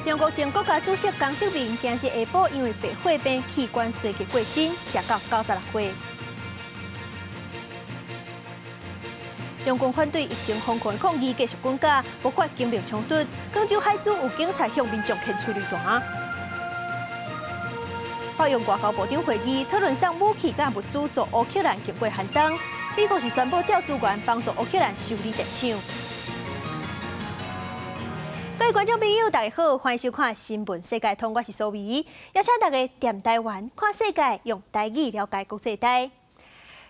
中國前國家主席江澤民今日下晡因為白血病器官衰竭過身，食到96歲。中共反對疫情封控的抗議繼續滾價，爆發警民衝突。廣州海珠有警察向民眾噴催淚彈。法用外交部長會議討論送武器佮物資助烏克蘭經過寒冬。美國是宣布調資源幫助烏克蘭修理電廠。各位觀眾朋友，大家好，歡迎收看《新聞世界通》，我是蘇薇，邀請大家踮台灣看世界，用台語了解國際大。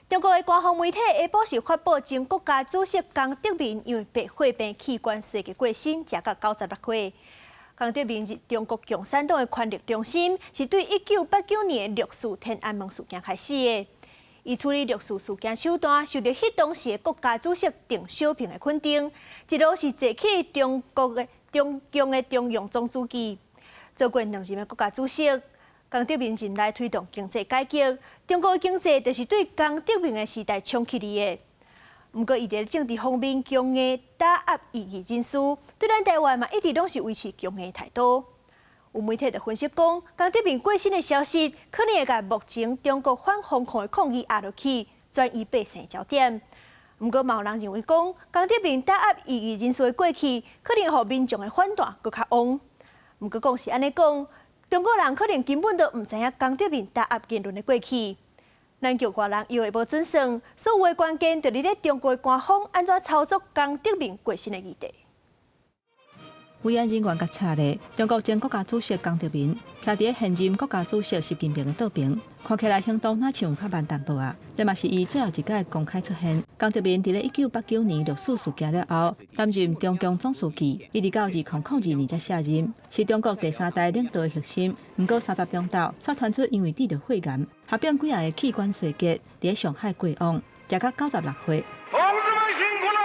中國的官方媒體下晡是發布前國家主席江澤民因為白血病器官衰竭過身，食到96歲。江澤民是中國共產黨的權力中心，是對1989年六四天安門事件開始的。伊處理六四事件手段受著彼當時的國家主席鄧小平的肯定，一路是坐起中國的中共的中央總書記，做過兩任的國家主席。江澤民任內推動經濟改革，中國的經濟就是對江澤民的時代衝起來的。毋過，伊佇政治方面強硬打壓異議人士，對咱台灣嘛一直攏是維持強硬態度。有媒體就分析講，江澤民過身的消息，可能會共目前中國反封控的抗議壓落去，轉移百姓焦點。毋過，嘛有人認為講，江澤民打壓異議人士的過去，可能予民眾的反彈閣較旺。毋過講是按呢講，中國人可能根本都毋知影江澤民打壓言論的過去。咱局外人又會無準算，所有的關鍵就佇咧中國官方按怎操作江澤民過身的議題。維安人員共插咧，中國前國家主席江澤民徛佇現任國家主席習近平的桌邊，看起來行動若像較慢淡薄仔。這嘛是伊最後一擺公開出現。江澤民佇咧1989年六四事件了後，擔任中共總書記，一直到2002年才卸任，是中國第三代領導的核心。毋過三十中晝，卻傳出因為得著血癌，合併幾項的器官衰竭，佇咧上海過往，食到96歲。同志們辛苦了！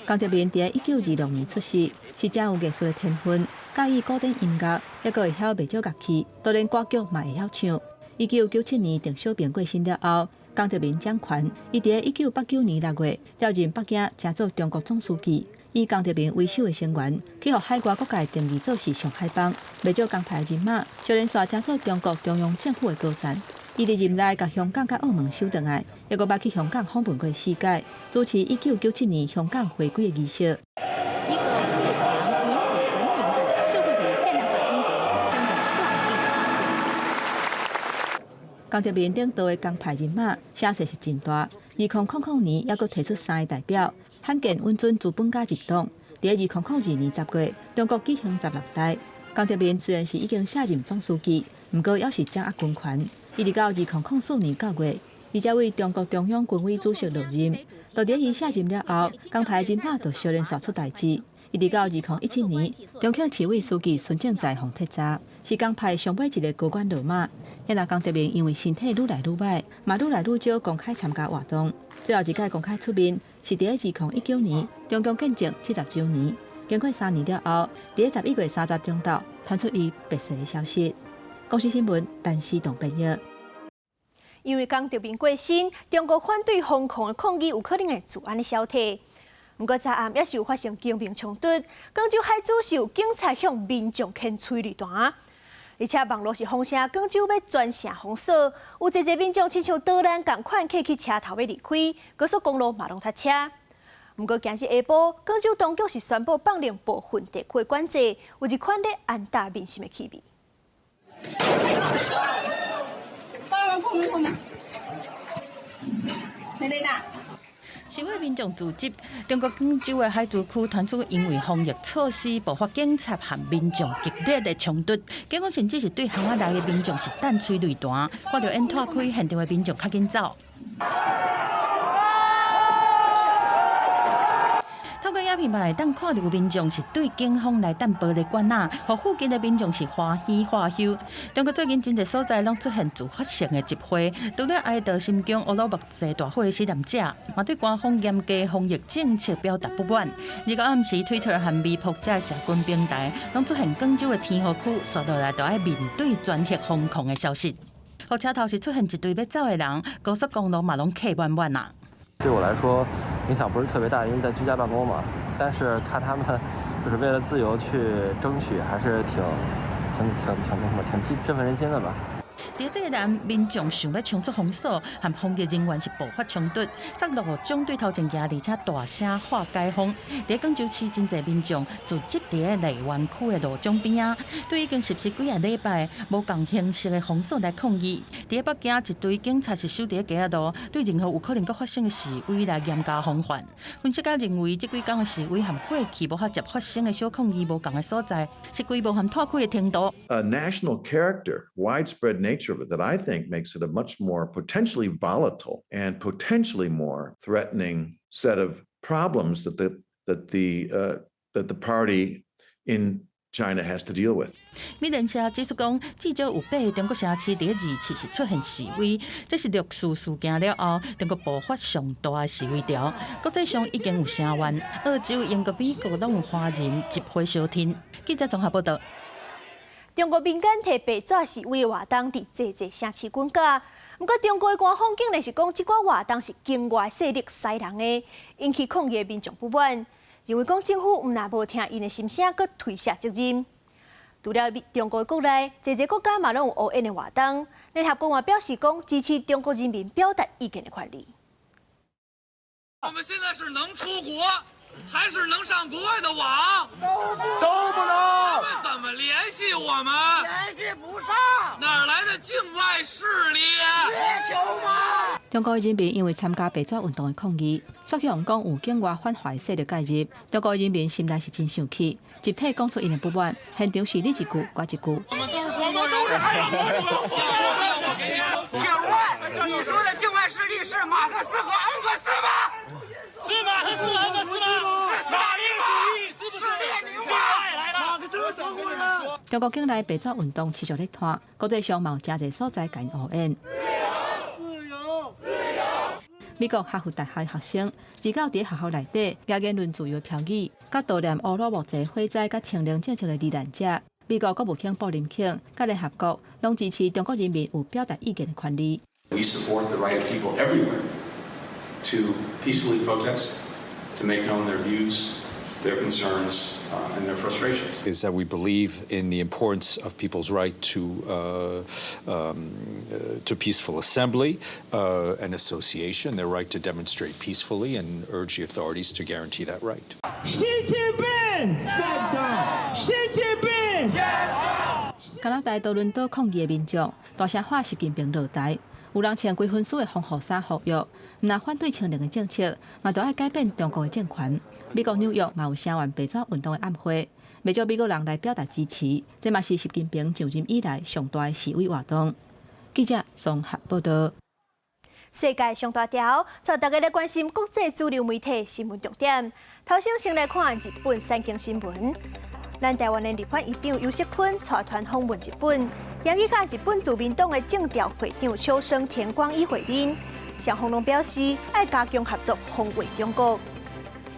江澤民佇1926年出世，是誠有藝術的天分，佮意古典音樂，猶閣會曉袂少樂器，就連歌劇嘛會曉唱。1997年鄧小平過身了後，江澤民掌權，伊佇1989年6月調任北京，成做中國總書記。以江澤民為首的成員，去予海外各界定義做是上海幫，袂少江派人馬，相連紲成做中國中央政府的高層。伊佇任內共香港佮澳門收轉來，猶閣捌去香港訪問過四擺，主持1997年香港回歸的儀式。一個富強、民主、文明的社會主義現代化中國將有壯麗的畫卷。江澤民領導的江派人馬聲勢是真大。2000年，猶閣提出三个代表，罕見允准資本家入黨。佇2002年10月，中國舉行十六大，江澤民雖然是已經卸任總書記，毋過猶是掌握軍權。一直到2004年9月，伊才為中國中央軍委主席落任。就佇伊卸任了後，江派人馬就相連紲出代誌。一直到2017年，重慶市委書記孫政才予撤查，是江派上尾一个高官落馬。現在江澤民因為身體愈來愈䆀，嘛愈來愈少公開參加活動。最後一擺公開出面是佇2019年，中共建政70週年。經過3年了後，佇11月30中晝傳出伊病逝的消息。公視新聞，陳思棟編譯。因為江澤民過身，中國反對封控的抗議有可能會自按呢消退。毋過昨暗也是有發生警民衝突，廣州海珠是有警察向民眾噴催淚彈，而且網路是風聲廣州欲全城封鎖，有濟濟民眾親像逃難仝款，客去車頭欲離開，高速公路嘛攏塞車。毋過今日下晡，廣州當局是宣布放冗部分地區管制，有一款咧安撫民心的氣味。催淚彈。示威民眾聚集，中國廣州的海珠區傳出因為防疫措施爆發警察和民眾激烈的衝突，警方甚至是對巷仔內的民眾是彈催淚彈，看著煙拖開，現場的民眾較緊走。透過影片嘛會當看著有民眾是對警方來彈玻璃罐仔，予附近的民眾是歡喜歡憂。中國最近真濟所在攏出現自發性的集會，除了哀悼新疆烏魯木齊大火的死難者，嘛對官方嚴格防疫政策表達不滿。二號暗時，Twitter 和微博這社群平台攏出現廣州的天河區，紲落來就愛面對全域封控的消息。予車頭是出現一堆欲走的人，高速公路嘛攏客滿滿啊。對我來說影響不是特別大，因為在居家辦公嘛。但是看他們就是為了自由去爭取，還是挺挺挺挺那什麼，挺振奮人心的吧。佇這個人民眾想欲衝出封鎖，和防疫人員是爆發衝突，殺落予總隊頭前行，而且大聲喊解封。佇廣州市真濟民眾聚集佇荔灣區的羅江邊仔，對已經實施幾仔禮拜無仝形式的封鎖來抗議。佇北京一隊警察是守佇街仔路，對任何有可能閣發生的示威來嚴加防範。分析家認為，這幾工的示威和過去無遐濟發生的小抗議無仝的所在，是規模和湠開的程度。 A national character, widespread nature of it that I think makes it a much more potentially volatile and potentially more threatening set of problems that the party in China has to deal with. 美聯社指出講，至少有八个中國城市佇27是出現示威，這是六四事件了後，中國爆發上大的示威潮。國際上已經有聲援，澳洲、英國、美國攏有華人集會相挺。記者綜合報道。中國民間提白紙示威活動佇濟濟城市滾架，毋過中國的官方竟然是講這寡活動是境外勢力使人的，引起抗議的民眾不滿，認為講政府毋但無聽𪜶的心聲，閣推卸責任。除了中國國內，濟濟國家嘛攏有烏煙的活動。聯合國嘛表示講支持中國人民表達意見的權利。我們現在是能出國，還是能上國外的網？都不能。他們怎麼聯繫我們？聯繫不上。哪來的境外勢力？月球嗎？中國人民因為參加白紙運動的抗議，煞去予人講有境外反華勢力介入。中國人民心內是真生氣，集體講出𪜶的不滿，現場是你一句我一句。我們都是中國人，請問你說的境外勢力是馬克思和恩格斯嗎？是馬克思和恩格斯嗎？是斯大林嗎？是列寧嗎？馬克思中國人。中國境內白紙運動持續咧湠，國際上嘛有誠濟所在共𪜶烏煙。自由，自由。美國哈佛大學學生29佇學校內底舉言論自由標語，佮悼念烏魯木齊火災佮清零政策的罹難者。美國國務卿布林肯佮聯合國攏支持中國人民有表達意見的權利。 We support the right of people everywhere to peacefully protest, to make known their views, their concerns, and their frustrations. Is that we believe in the importance of people's right to peaceful assembly and association, their right to demonstrate peacefully, and urge the authorities to guarantee that right. 習近平，step down。習近平。加拿大多倫多抗議的民眾大聲喊習近平落台，有人穿規身軀的防護衫呼籲，毋但反對清零的政策，嘛著愛改變中國的政權。美國紐約嘛有聲援白紙運動的暗會，袂少美國人來表達支持。這嘛是習近平上任以來上大的示威活動。記者綜合報道。世界上大條，帶大家來關心國際主流媒體新聞重點。頭先先來看日本產經新聞。咱台灣的立法院長游錫堃帶團訪問日本，邀去佮日本自民黨的政調會長秋生田光一會面，雙方攏表示愛加強合作，防衛中國。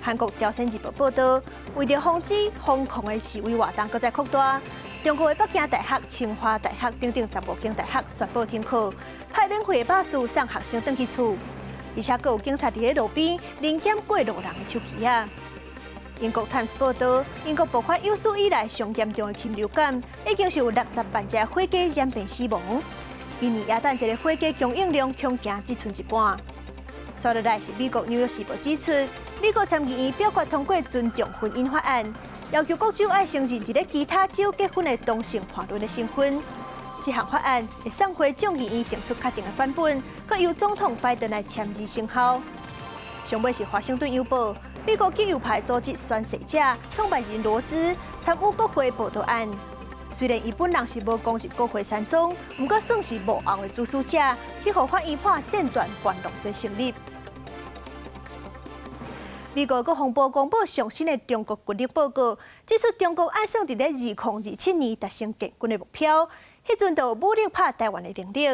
韓國朝鮮日報報道，為著防止封控的示威活動閣再擴大，中國的北京大學、清華大學等等15間大學宣布停課，派免費的巴士送學生轉去厝，而且閣有警察佇咧路邊臨檢過路人的手機仔。英國《泰晤士報》報道，英國爆發有史以來上嚴重的禽流感，已經是有60萬隻火雞染病死亡。明年耶誕節的火雞供應量恐驚只賰一半。紲落來是美國《紐約時報》指出，美國參議院表決通過尊重婚姻法案，要求各州愛承認佇咧其他州結婚的同性伴侶的身份。這項法案會送回眾議院定出確定的版本，閣由總統拜登來簽字生效。上尾是華盛頓郵報，美國極右派組織宣誓者創辦人羅茲參與國會報道案。雖然伊本人是無攻入國會山莊，毋過算是幕後的主使者，去予法院判擅斷叛亂罪成立。美國國防部公布上新的中國軍力報告，指出中國愛算佇咧2027年達成建軍的目標，彼陣就有武力拍台灣的能力，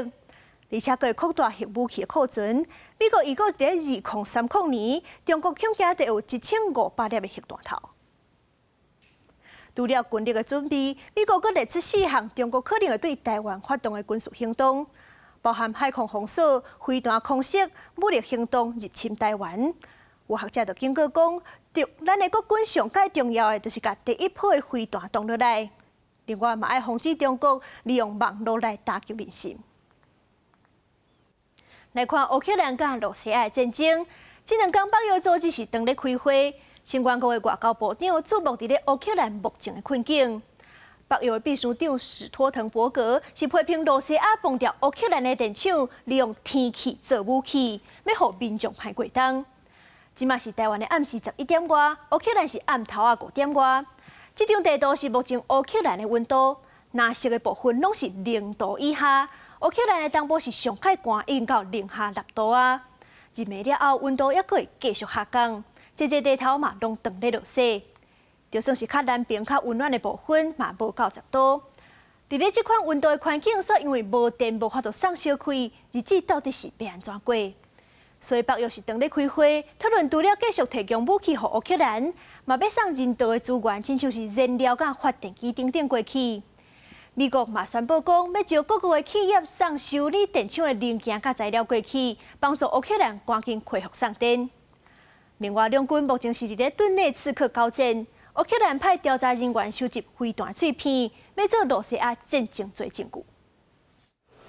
而且閣會擴大核武器的庫存。美國預估佇咧2030年，中國恐驚著有1500粒的核彈頭。除了軍力的準備，美國閣列出四項中國可能會對台灣發動的軍事行動，包含海空封鎖、飛彈空襲、武力行動入侵台灣。有學者就警告講，對咱的國軍上蓋重要的，就是共第一波的飛彈擋落來。另外，嘛愛防止中國利用網路來打擊民心。來看烏克蘭佮羅西亞的戰爭，這兩工北約組織是當咧開會，成員國的外交部長注目佇咧烏克蘭目前的困境。北約的秘書長史托滕伯格是批評羅西亞崩掉烏克蘭的電廠，利用天氣做武器，欲予民眾歹過冬。這馬是台灣的暗時11點外，烏克蘭是暗頭仔5點外。這張地圖是目前烏克蘭的溫度，藍色的部分攏是0度以下。烏克蘭的東部是上蓋寒，已經到零下6度啊！入暝了後，溫度猶閣會繼續下降，這個地頭嘛攏當咧落雪。就算是較南邊較溫暖的部分，嘛無到10度。佇咧這款溫度的環境，煞因為無電無法度送燒開，日子到底是欲按怎過？所以北約是當咧開會，討論除了繼續提供武器予烏克蘭，嘛欲送人道的資源，親像是燃料佮發電機等等過去。美國嘛宣布講，欲招各國的企業送修理電廠的零件佮材料過去，幫助烏克蘭趕緊恢復送電。另外，兩軍目前是佇咧頓內茨克交戰，烏克蘭派調查人員收集飛彈碎片，欲做羅西亞戰爭罪證據。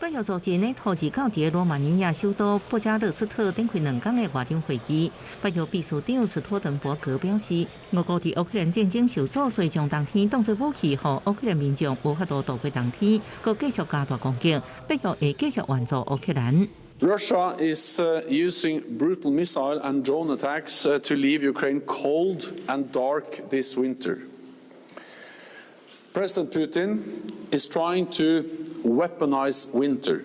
北約組織呢，土耳其佇羅馬尼亞首都布加勒斯特展開2天的外長會議。北約秘書長斯托滕伯格表示，俄國佇烏克蘭戰爭受阻，所以將冬天當作武器，予烏克蘭民眾無法度度過冬天，閣繼續加大攻擊。北約會繼續援助烏克蘭。 Russia is using brutal missile and drone attacks to leave Ukraine cold and dark this winter. President Putin is trying to weaponize winter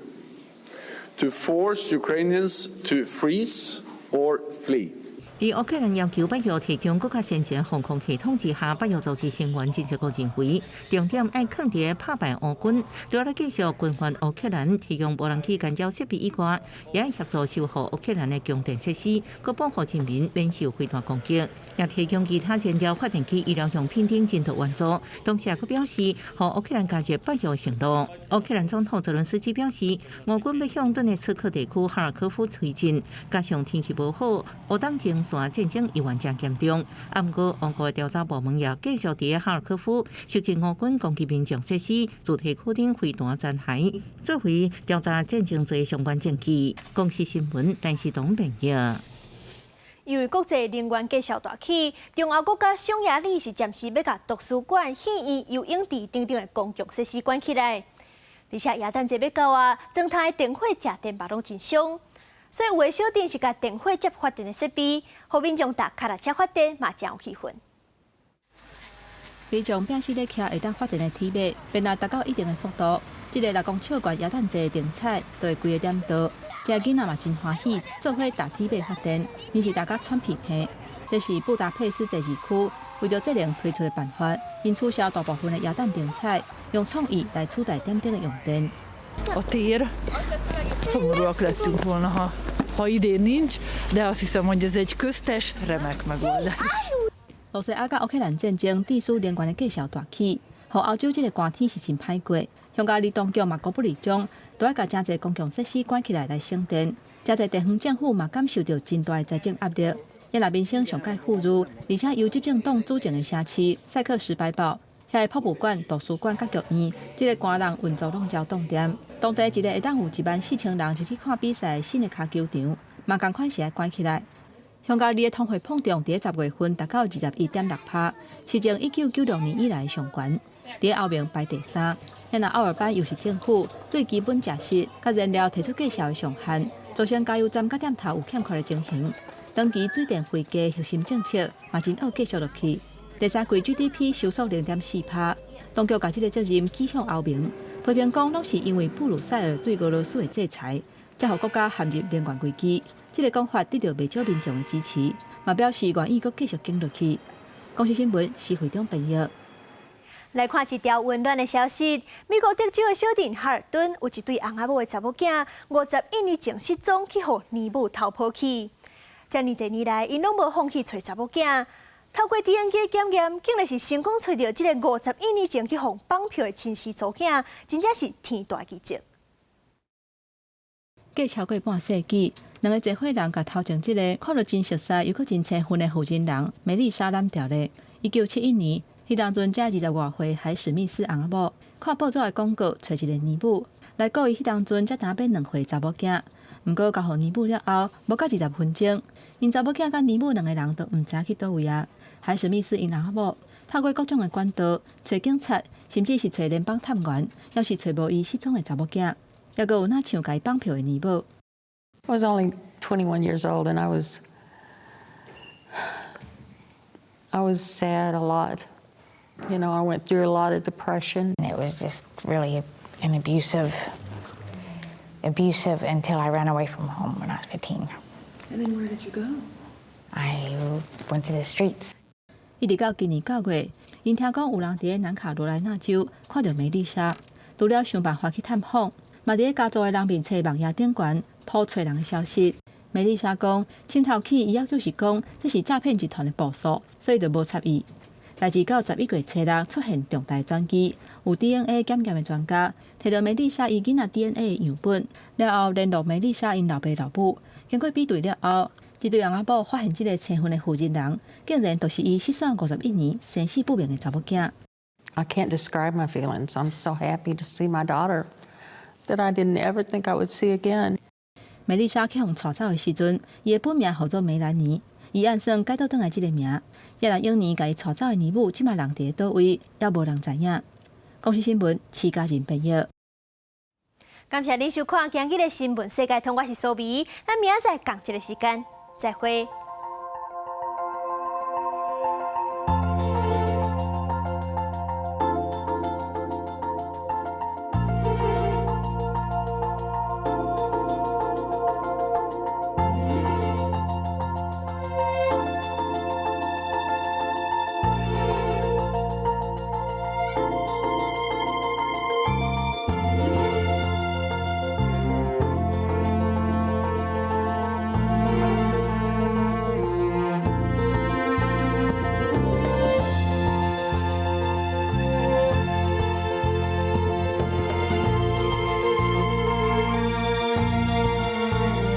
to force Ukrainians to freeze or flee. 佇烏克蘭要求北約提供閣較先進防空系統之下，北約組織成員真濟國認為，重點愛囥佇拍敗烏軍，除了繼續軍援烏克蘭提供無人機干擾設備以外，也愛協助修復烏克蘭的供電設施，閣保護人民免受飛彈攻擊，也提供其他燃料、發電機、醫療用品等人道援助。同時，也閣表示，予烏克蘭加入北約承諾。烏克蘭總統澤倫斯基表示，俄軍欲向頓涅茨克地區哈爾科夫推進，加上天氣無好，烏東前線戰爭猶原誠嚴重。啊，毋過，俄國調查部門也繼續佇哈爾科夫收集俄軍攻擊民眾設施、主體庫頂飛彈殘骸，作為調查戰爭罪相關證據。公視新聞，陳世東編譯。因為國際能源價數大起，中歐國家匈牙利是暫時欲共圖書館、戲院、游泳池等等的公共設施關起來。而且耶誕節欲到啊，全台電火食電嘛攏真傷。所以有的小鎮是共電火接發電的設備，予民眾踏跤踏車發電嘛，誠有氣氛。民眾摒死咧騎會當發電的鐵馬，便若達到一定的速度，這个6公尺懸耶誕節燈彩就會規个點著。這囡仔嘛真歡喜，做伙踏鐵馬發電，𪜶是踏甲喘屁屁。這是布達佩斯第二區為著節能推出的辦法，𪜶取消大部分的耶誕燈彩，用創意來取代點燈的用電。 A tér. Szomorúak lettünk volna, ha idén nincs, de azt hiszem, hogy ez egy köztes, remek megoldás. 羅西亞佮烏克蘭戰爭，致使能源的價數大起，予歐洲這个寒天是真歹過。匈牙利當局嘛公布立場，都愛共誠濟公共設施關起來來省電。誠濟地方政府嘛感受著真大的財政壓力。也若民生上蓋富裕，而且由執政黨主政的城市塞克什白堡，遐个博物館、圖書館佮劇院，這个寒人運作攏焦凍店。當地一个會當有14,000人入去看比賽的新的跤球場，嘛仝款是愛關起來。匈牙利的通貨膨脹佇10月份達到21.6%，是自1996年以來上懸。佇歐盟排第三。若歐爾班又是政府對基本食食佮燃料提出價數的上限，造成加油站佮店頭有欠缺的情形。長期水電費加核心政策嘛真惡繼續落去。第三季 GDP 收縮0.4%，當局共這个責任指向歐盟，批評講攏是因為布魯塞爾對俄羅斯的制裁，才予國家陷入能源危機。這个講法得著袂少民眾的支持，嘛表示願意閣繼續撐落去。公視新聞施惠中編譯。來看一條溫暖的消息，美國德州的小鎮哈爾頓有一對翁仔某的查某囝，51年前失蹤，去予奶母偷抱去。遮爾濟年來，𪜶攏無放棄揣查某囝。透過 DNA 檢驗，竟然是成功揣著這个51年前去予綁票的親生查某囝，真正是天大奇蹟。過超過半世紀，兩个濟歲人共頭前這个看著真熟似又閣真青份的負責人梅麗莎攬牢咧。1971年，彼當陣才20外歲，海史密斯翁仔某看報紙的廣告，揣一个奶母來顧伊。彼當陣才焦欲2歲查某囝。毋過交予奶母了後，無到20分鐘，𪜶查某囝佮奶母兩个人都毋知去佗位啊。海史密斯𪜶翁仔某透過各種的管道，揣警察，甚至是揣聯邦探員，猶是揣無伊失蹤的查某囝，猶閣有若像共伊綁票的奶母。 I was only 21 years old and I was sad a lot. I went through a lot of depression. It was just really an abusive, abusive until I ran away from home when I was 15. And then where did you go? I went to the streets. 一直到今年9月，𪜶聽講有人佇南卡羅來納州看著梅麗莎，除了想辦法去探訪，嘛佇咧家族的人面冊網頁頂懸鋪揣人的消息。梅麗莎講，凊頭起伊猶就是講這是詐騙集團的部署，所以就無插伊。代誌到11月初六出現重大轉機，有 DNA 檢驗的專家提著梅麗莎伊囡仔 DNA 的樣本，了後聯絡梅麗莎𪜶老爸老母，經過比對了後，這對翁仔某發現這个青份的負責人，竟然就是伊失散51年、生死不明的查某囝。 I can't describe my feelings. I'm so happy to see my daughter that I didn't ever think I would see again. 梅麗莎去予帶走的時陣，伊的本名號做梅蘭妮，伊按算改倒轉來這个名。也若當年共伊帶走的奶母，這馬人佇佗位，猶無人知影。公視新聞，徐家仁編譯。感謝您收看今日的新聞世界通，我是蘇美，咱明仔載仝一个時間再會。